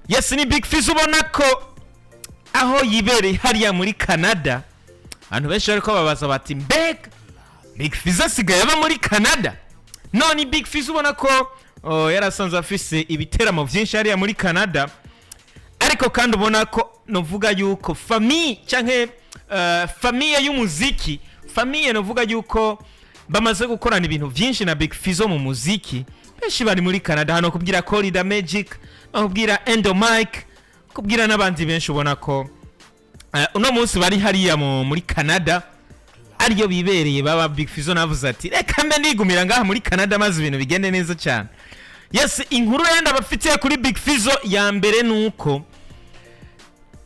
Yes, ni Big Fizzo, ubona ko aho yibereye hariya muri Canada, abantu benshi bariko babaza bati: "Mbega Big Fizzo asigaye aba muri Canada?" None Big Fizzo ubona ko, oh, yarasanzwe afise ibiteramo vyinshi hariya muri Canada, ariko kandi ubona ko novuga yuko famille canke famille y'umuziki, famille novuga yuko bamaze gukorana ibintu vyinshi na Big Fizzo mu muziki, benshi bari muri Canada. Hano kubwira Corida Magic, kubwira Endo Mike, kubwira n'abandi benshi, ubona ko uno munsi bari hariya muri Canada, ariyo bibereye baba. Big Fizzo navuze ati: "Reka mbe nigumira ngaha muri Canada maze ibintu bigende neza cyane." Yes, inkuru yenda bafitiye kuri Big Fizzo ya mbere nuko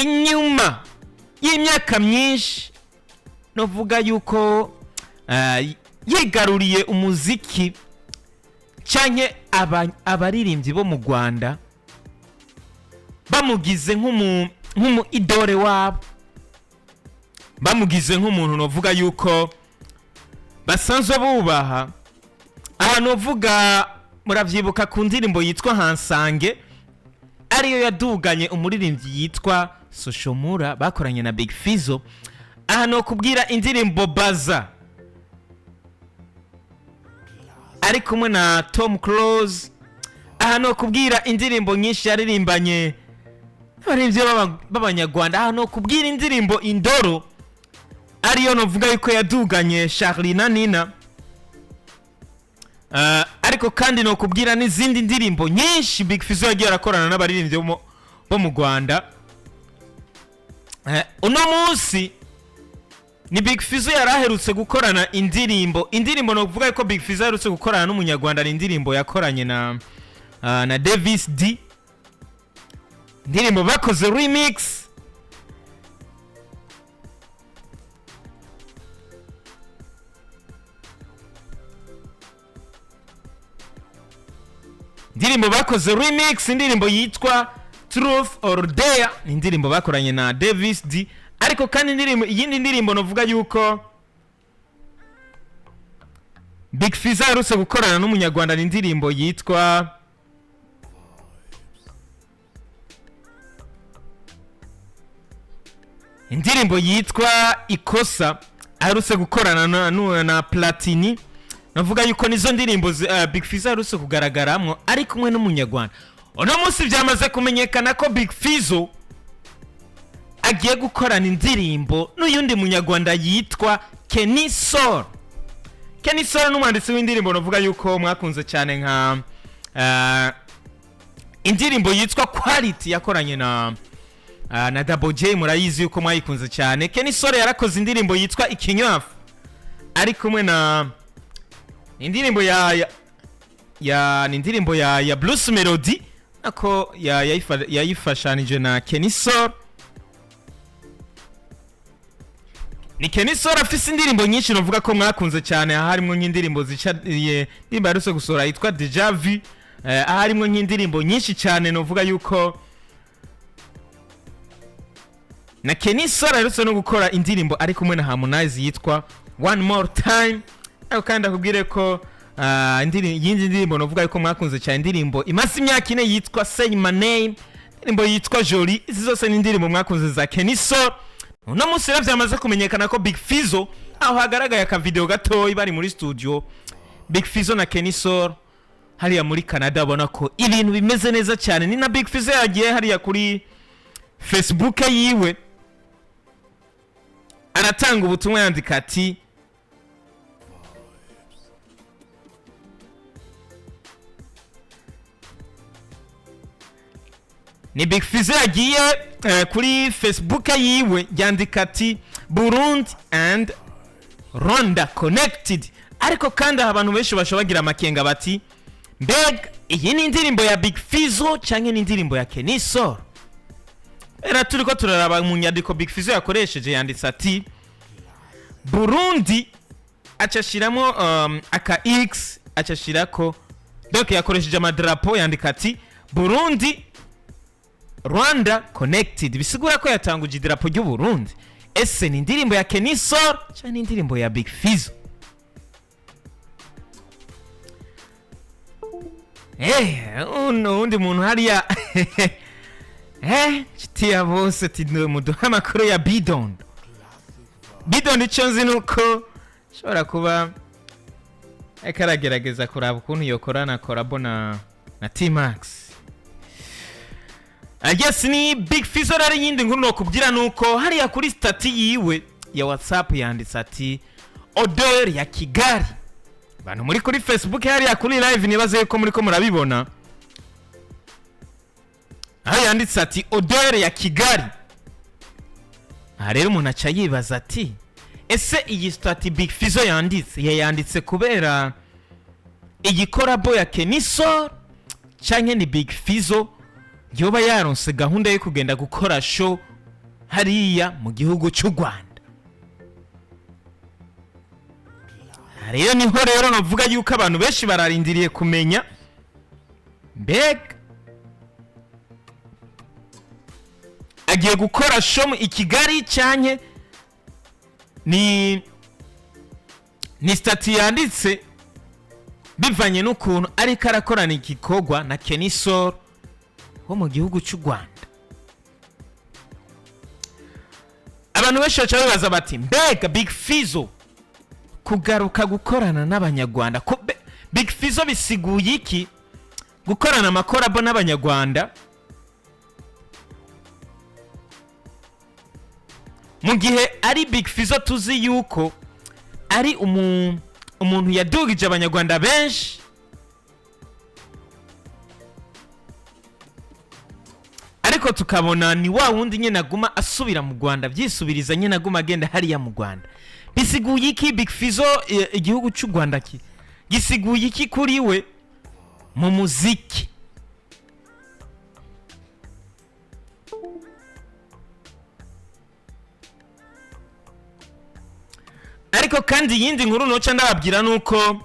inyuma y'imyaka myinshi novuga yuko yigaruriye umuziki canke abaririmbyi bo mu Rwanda bamugize nk'umu idole wabo, bamugize nk'umuntu novuga yuko basanzwe bubaha. Aha novuga, muravyibuka ku ndirimbo yitwa Hansange, ariyo yaduganye umuririmbyi yitwa Soshomura bakoranye na Big Fizzo. Aha no kubwira indirimbo Baza ari kumwe na Tom Close. Aha no kubwira indirimbo nyinshi yaririmbanye n'abaririmbyi b'abanyarwanda. Aha no kubwira indirimbo Indoro, ariyo novuga yuko yaduganye Charly na Nina. Ariko kandi no kubwira n'izindi ndirimbo nyinshi Big Fizzo yagiye arakorana n'abaririmbyi bo mu Rwanda. Uno munsi ni Big Fizzo yari aherutse gukorana indirimbo novuga yuko Big Fizzo aherutse gukorana n'umunyarwanda, ni indirimbo yakoranye na Davis D, indirimbo bakoze remix. Indirimbo bakoze remix, indirimbo yitwa Truth or Dare, ni indirimbo bakoranye na Davis D. Ariko kandi indirimbo, iyindi ndirimbo novuga yuko Big Fizzo aherutse gukorana n'umunyarwanda ni indirimbo yitwa Ikosa, aherutse gukorana na Platini. Navuga yuko nizo ndirimbo Big Fizzo aherutse kugaragaramwo ari kumwe n'umunyarwanda. Uno munsi byamaze kumenyekana ko Big Fizzo agiye gukorana indirimbo n'uyundi munyarwanda yitwa Kenny Sol. Kenny Sol n'umwanditsi w'indirimbo navuga yuko mwakunze cyane, nka indirimbo yitwa Quality yakoranye na Double J, murayizi yuko mwayikunze cyane. Kenny Sol yarakoze indirimbo yitwa Ikinywafu ari kumwe na indirimbo ya ni indirimbo ya Bruce Melody, ako yayifashanije na Kenny Sol. Ni Kenny Sol afise indirimbo nyinshi novuga ko mwakunze cyane, aha harimo nk'indirimbo zica indirimbo aherutse gusohora yitwa Deja Vu, aha harimo nk'indirimbo nyinshi cyane. Novuga yuko na Kenny Sol aherutse no gukora indirimbo ari kumwe na Harmonize yitwa One More Time. Ariko kandi akubwire ko iyindi ndirimbo novuga yuko mwakunze cyane, indirimbo imaze imyaka 4 yitwa Say My Name, indirimbo yitwa Jolie. Izi zose ni indirimbo mwakunze za Kenny Sol. Uno munsi rero byamaze kumenyekana ko Big Fizzo, aho hagaragaye akavideo gatoyi bari muri studio, Big Fizzo na Kenny Sol hariya muri Canada, ubona ko ibintu bimeze neza cyane. Ni na Big Fizzo yagiye hariya kuri Facebook yiwe aratanga ubutumwa, yandika ati: Ni Big Fizzo yagiye kuri Facebook yiwe yandika ati: "Burundi and Rwanda connected." Ariko kandi aha abantu benshi bashobora bagira amakenga bati: "Mbega iyi ni indirimbo ya Big Fizzo canke ni indirimbo ya Kenny Sol?" Era turiko turaraba mu nyandiko Big Fizzo yakoresheje, yanditse ati Burundi, acashiramo aka X, acashirako, donc yakoresheje amadarapo, yandika ati "Burundi Rwanda connected", bisigura ko yatanguje idarapo ry'u Burundi. Ese ni indirimbo ya Kenny Sol cyangwa ni indirimbo ya Big Fizzo? Uno wundi muntu hariya. Nshuti ya bose ati muduhe amakuru ya Bidondo. Bidondo icyo nzi ni uko ashobora kuba ariko aragerageza kuraba ukuntu yokorana collabo na T-Max. Yes, ni Big Fizzo. Rero iyindi nkuru nokubwira nuko hariya kuri status yiwe ya WhatsApp yanditse ati "Odeur ya Kigali". Abantu muri kuri Facebook hariya kuri live, nibaze yuko muri ko murabibona aho yanditse ati "Odeur ya Kigali". Aha rero umuntu aca yibaza ati ese iyi status Big Fizzo yanditse, yayanditse kubera iyi collabo ya Kenny Sol, canke ni Big Fizzo yoba yaronse gahunda yo kugenda gukora show hariya mu gihugu cy'u Rwanda? Aha rero niho rero navuga yuko abantu benshi bararindiriye kumenya mbega agiye gukora show i Kigali, canke ni status yanditse bivanye n'ukuntu ariko arakorana igikorwa na Kenny Sol wo mu gihugu cy'u Rwanda. Abantu benshi baca bibaza bati mbega Big Fizzo kugaruka gukorana n'abanyarwanda ko Big Fizzo bisiguye iki gukorana ama collabo n'abanyarwanda, mu gihe ari Big Fizzo tuzi yuko ari umuntu yadugije abanyarwanda benshi, ariko tukabona ni wa wundi nyine aguma asubira mu Rwanda, byisubiriza nyine, aguma agenda hariya mu Rwanda? Bisiguye iki Big Fizzo, igihugu cy'u Rwanda ki gisiguye iki kuri we mu muziki? Ariko kandi iyindi nkuru noca ndababwira nuko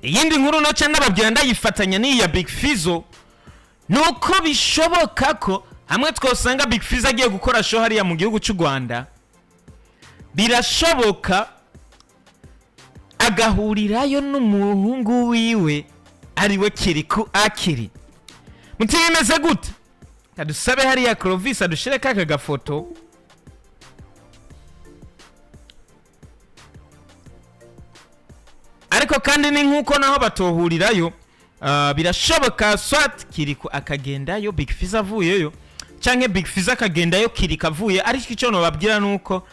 iyindi nkuru noca ndababwira ndayifatanya n'iyi ya Big Fizzo, nuko bishoboka ko hamwe twosanga Big Fizzo agiye gukora show hariya mu gihugu cy'u Rwanda, birashoboka agahurirayo n'umuhungu wiwe ariwe Kirikou Akili. Muti bimeze gute? Kadusabe hariya Clovis adushire kaka gafoto. Ariko kandi ni nk'uko naho batohurirayo, birashoboka soit Kirikou akagendayo Big Fizzo avuyeyo, canke Big Fizzo akagendayo Kirikou avuye. Ariko icyo nobabwira nuko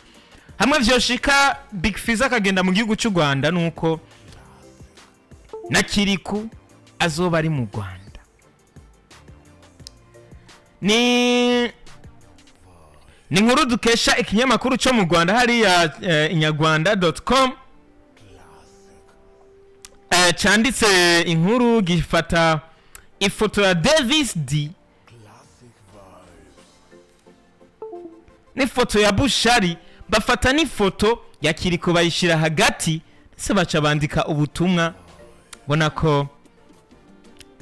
hamwe vyoshika Big Fizzo akagenda mu gihugu cy'u Rwanda, nuko na Kirikou azoba ari mu Rwanda. Ni inkuru dukesha ikinyamakuru cyo mu Rwanda hariya inyarwanda.com, cyanditse inkuru gifata ifoto ya Davis D n'ifoto ya Bushali, bafata n'ifoto ya Kirikou bayishyira hagati, ndetse baca bandika ubutumwa bona ko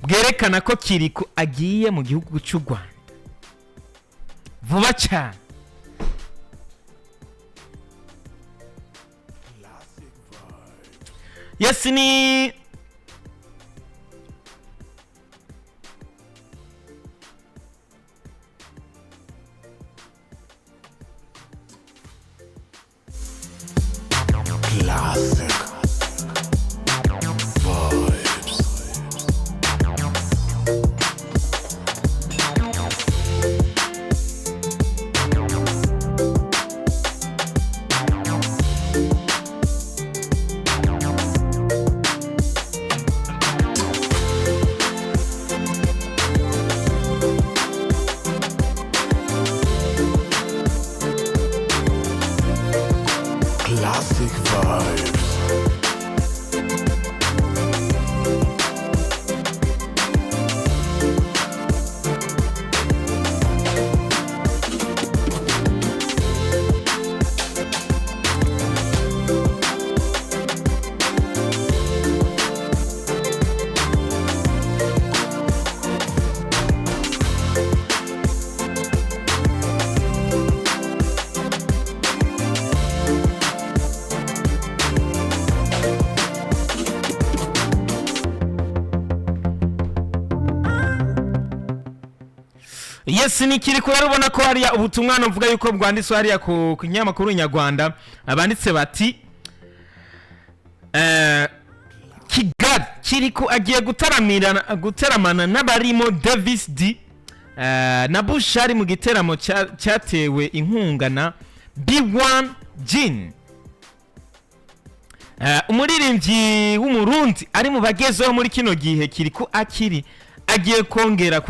bwerekana ko Kirikou agiye mu gihugu cy'u Rwanda vuba cyane. Yes, ni Classic Vibes. Classic Vibes. Yes, ni Kirikou rero. Ubona ko hariya ubutumwa novuga yuko bwanditswe hariya ku kinyamakuru Nyarwanda, abanditse bati Kigali, Kirikou agiye gutaramana n'abarimo Davis D na Bushali mu giteramo cyatewe inkunga na B1 Gin. Umuririmbyi w'Umurundi ari mu bagezeho muri kino gihe, Kirikou Akili, agiye kongera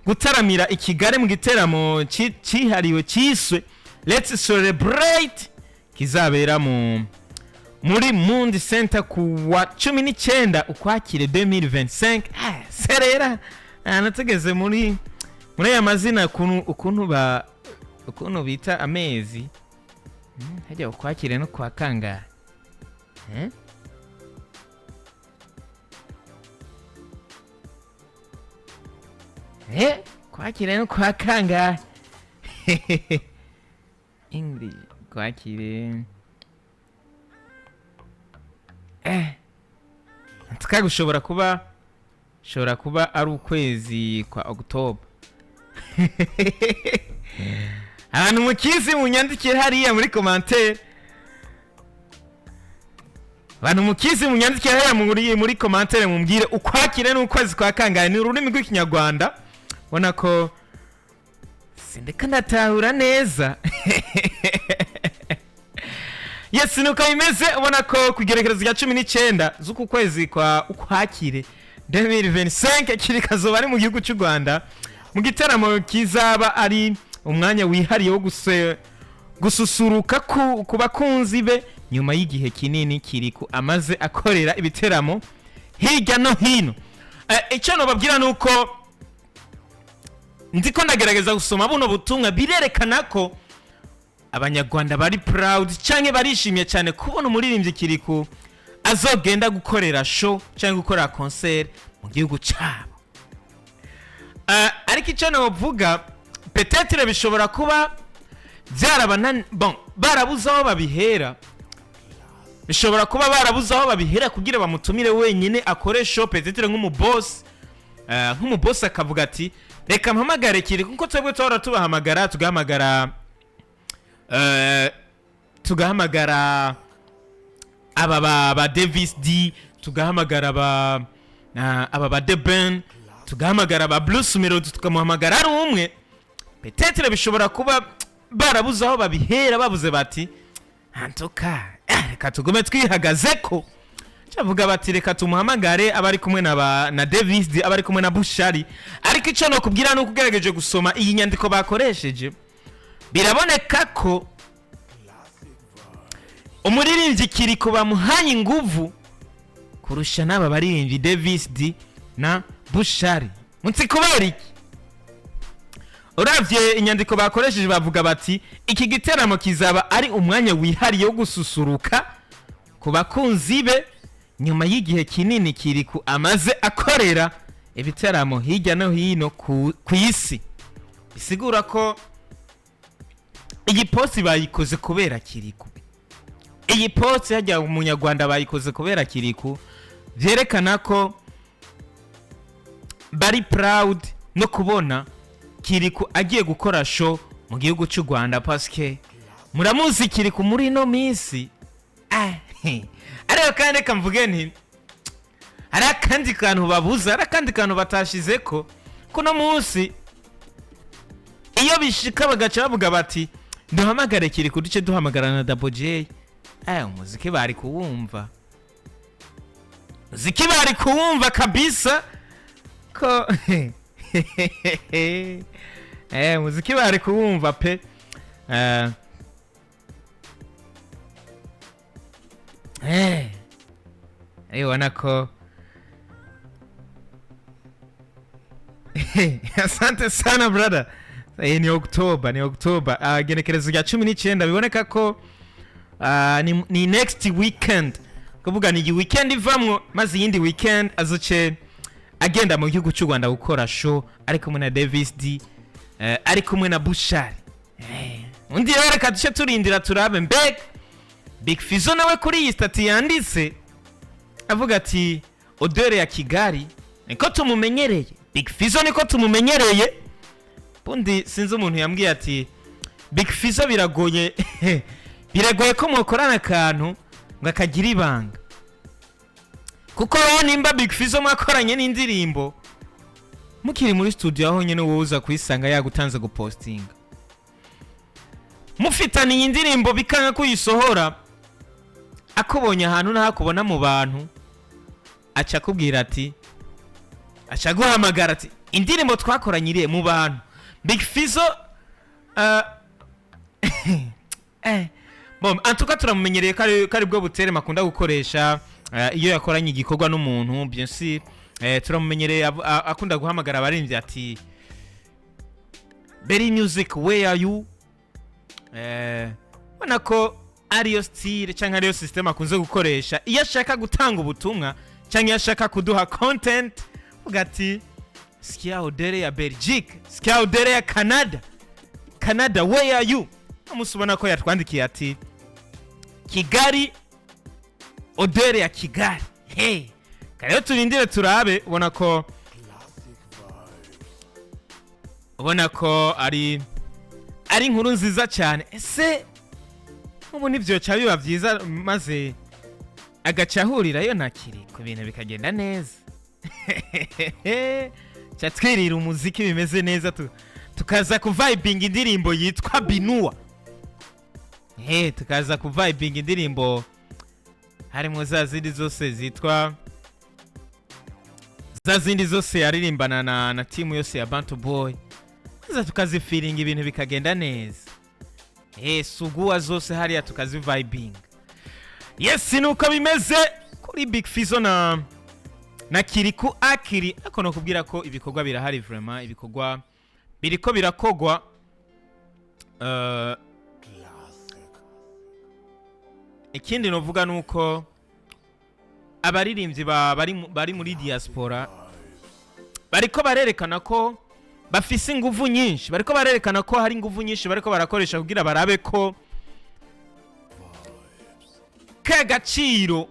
gutaramira i Kigali mu giteramo cihariwe cyiswe Let's Celebrate, kizabera muri Mundi Center ku wa 19 Ukwakire 2025. Serera natugeze muri aya mazina, ukuntu bita amezi. Hajya Ukwakire no kwa kangahe, eh? Kwakire no kwa kangahe? English kwakire tukagushobora kuba ari ukwezi kwa October. Abantu mukizi munyandikire hariya muri commentaire. Abantu mukizi munyandikire hariya muri commentaire, mumbwire Ukwakire n'ukwezi kwa kangahe. Ni ururimi rw'Ikinyarwanda, ubona ko sindeka ndatahura neza. Yes, nuko bimeze. Ubona ko ku igerekerezo rya 19 z'uku kwezi kwa Ukwakire 2025, Kiri kazoba ari mu gihugu cy'u Rwanda mu gitaramo kizaba ari umwanya wihariye wo gususuruka ku bakunzi be nyuma y'igihe kinini Kirikou amaze akorera ibiteramo hirya no hino. Icyo nobabwira ni uko ndiko ndagerageza gusoma buno butumwa, birerekana ko Abanyarwanda bari proud cyangwa barishimye cyane kubona umuririmbyi Kirikou azogenda gukorera show cyangwa gukorera concert mu gihugu cyabo. Ariko icyo novuga, peut-être bishobora kuba byarabanan bon barabuze aho babihera, bishobora kuba barabuze aho babihera kugira bamutumire wenyine akore show, peut-être nk'umubosi akavuga ati: "Reka mpamagare Kiri," kuko twebwe tuhora tubahamagara, tugahamagara aba ba Davis D, tugahamagara aba ba The Ben, tugahamagara ba Bruce Melody, tukamuhamagara ari umwe. Peut-être bishobora kuba barabuze aho babihera, babuze bati: "Antuka reka tugume twihagaze ko." Cavuga bati: "Reka tumuhamagare abari kumwe na Davis D, abari kumwe na Bushali." Ariko icyo nokubwira ni uko ugerageje gusoma iyi nyandiko bakoresheje, biraboneka ko umuririmbyi Kirikou bamuhanye inguvu kurusha n'aba baririmbyi Davis D na Bushali. Munsi kubera iki? Uravye inyandiko bakoresheje, bavuga bati iki giteramo kizaba ari umwanya wihariye wo gususuruka ku bakunzi be nyuma y'igihe kinini Kirikou amaze akorera ibiteramo hirya no hino ku isi. Bisigura ko iyi post bayikoze kubera Kirikou. Iyi post hajya Umunyarwanda bayikoze kubera Kirikou, byerekana ko bari proud no kubona Kirikou agiye gukora show mu gihugu cy'u Rwanda, paske muramuzi Kirikou muri ino minsi. Ariko kandi reka mvuge nti hari akandi kantu babuze, hari akandi kantu batashize ko kuno munsi iyo bishika bagaca bavuga bati: "Duhamagare Kirikou, duce duhamagara na Double J." Umuziki bari kuwumva, umuziki bari kuwumva kabisa ko umuziki bari kuwumva pe. Ubona ko asante sana brother. Ni October, ni October, genekerezo rya 19. Biboneka ko ni next weekend, kuvuga ni iyi weekend ivamwo, maze iyindi weekend azoce agenda mu gihugu cy'u Rwanda gukora show ari kumwe na Davis D, ari kumwe na Bushali. Undi rero reka duce turindira turabe mbega Big Fizzo nawe kuri iyi statut yanditse avuga ati odeur ya Kigali niko tumumenyereye. Big Fizzo niko tumumenyereye. Bundi sinzi umuntu yambwiye ati Big Fizzo biragoye, biragoye ko mukorana akantu ngo akagira ibanga, kuko wowe nimba Big Fizzo mwakoranye n'indirimbo mukiri muri studio, aho nyine wowe uza kuyisanga yagutanze gupostinga, mufitaniye indirimbo bikanga kuyisohora, akubonye ahantu n'ahakubona mu bantu, aca akubwira ati, aca aguhamagara ati: "Indirimbo twakoranye irihe?" Mu bantu Big Fizzo bon, en tout cas turamumenyereye ko ari bwo butere akunda gukoresha iyo yakoranye igikorwa n'umuntu. Bien sûr, turamumenyereye akunda guhamagara abaririmbyi ati: "Berry Music, where are you?" Ubona ko ariyo style cyangwa ariyo system akunze gukoresha iyo ashaka gutanga ubutumwa cyangwa iyo ashaka kuduha content, uvuga ati: "Sikia odeur ya Belgique, sikia odeur ya Canada, Canada, where are you?" Umunsi ubona ko yatwandikiye ati: "Kigali, odeur ya Kigali." Hey, rero turindire turabe. Ubona ko Classic vibes. Ubona ko ari inkuru nziza cyane. Ese ubu nibyoca biba byiza maze agaca ahurirayo ntakiri ku bintu bikagenda neza, ca twirira umuziki bimeze neza, tukaza kuvibinga indirimbo yitwa Binua, tukaza kuvibinga indirimbo harimo za zindi zose zitwa za zindi zose yaririmbana na timu yose ya Bantu Boy, maze tukazifiringa, ibintu bikagenda neza. Suguwa zose hariya tukazivibinga. Yes, nuko bimeze kuri Big Fizzo na Kirikou Akili. Ariko nokubwira ko ibikorwa birahari, vraiment ibikorwa biriko birakogwa. Classic. Ikindi novuga nuko abaririmbyi bari muri diaspora bariko barerekana ko bafise inguvu nyinshi, bariko barerekana ko hari inguvu nyinshi bariko barakoresha kugira barabe ko ka gaciro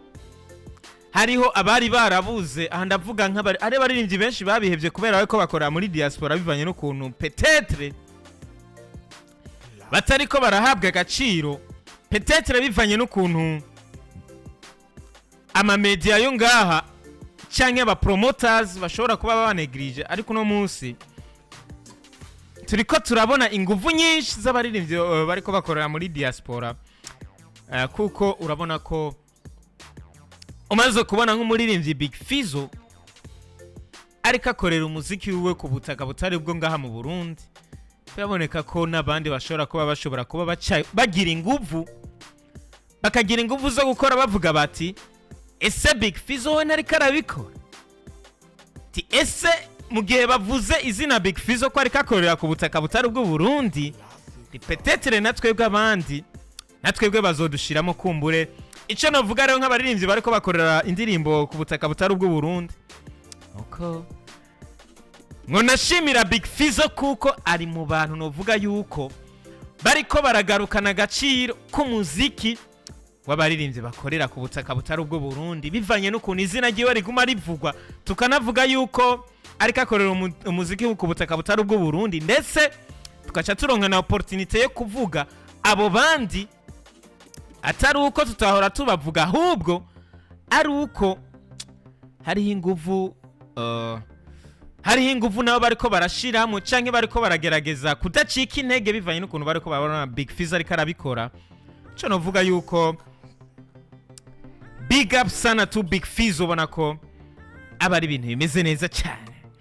hariho abari barabuze. Aha ndavuga nk'abari ari abaririmbyi benshi babihevye kubera bariko bakorera muri diaspora, bivanye n'ukuntu peut-être batariko barahabwa agaciro, peut-être bivanye n'ukuntu amamedia yo ngaha canke aba promoters bashobora kuba babanegirije. Ariko uno munsi turiko turabona inguvu nyinshi z'abaririmbyi bariko bakorera muri diaspora, kuko urabona ko umaze kubona nk'umuririmbyi Big Fizzo ariko akorera umuziki wiwe ku butaka butari bwo ngaha mu Burundi, biraboneka ko n'abandi bashobora kuba bagira inguvu, bakagira inguvu zo gukora, bavuga bati: "Ese Big Fizzo we ntariko arabikora?" Ti ese mu gihe bavuze izina Big Fizzo ko ariko akorera ku butaka butari ubw'u Burundi, ni peut-être na twebwe abandi, na twebwe bazodushiramo kumbure. Icyo navuga rero nk'abaririmbyi bariko bakorera indirimbo ku butaka butari ubw'u Burundi, uko ngo nashimira Big Fizzo kuko ari mu bantu novuga yuko bariko baragarukana agaciro k'umuziki w'abaririmbyi bakorera ku butaka butari ubwo Burundi, bivanye n'ukuntu izina ryiwe riguma rivugwa, tukanavuga yuko ariko akorera umuziki ku butaka butari ubwo Burundi, ndetse tugaca turonka na opportunité yo kuvuga abo bandi, atari uko tutahora tubavuga, ahubwo ari uko hariho inguvu nabo bariko barashiramo canke bariko baragerageza kudacika intege, bivanye n'ukuntu bariko barabona Big Fizzo ariko arabikora. Ico novuga yuko big up sana to Big Fizzo, ubona ko aba ari ibintu bimeze neza cyane.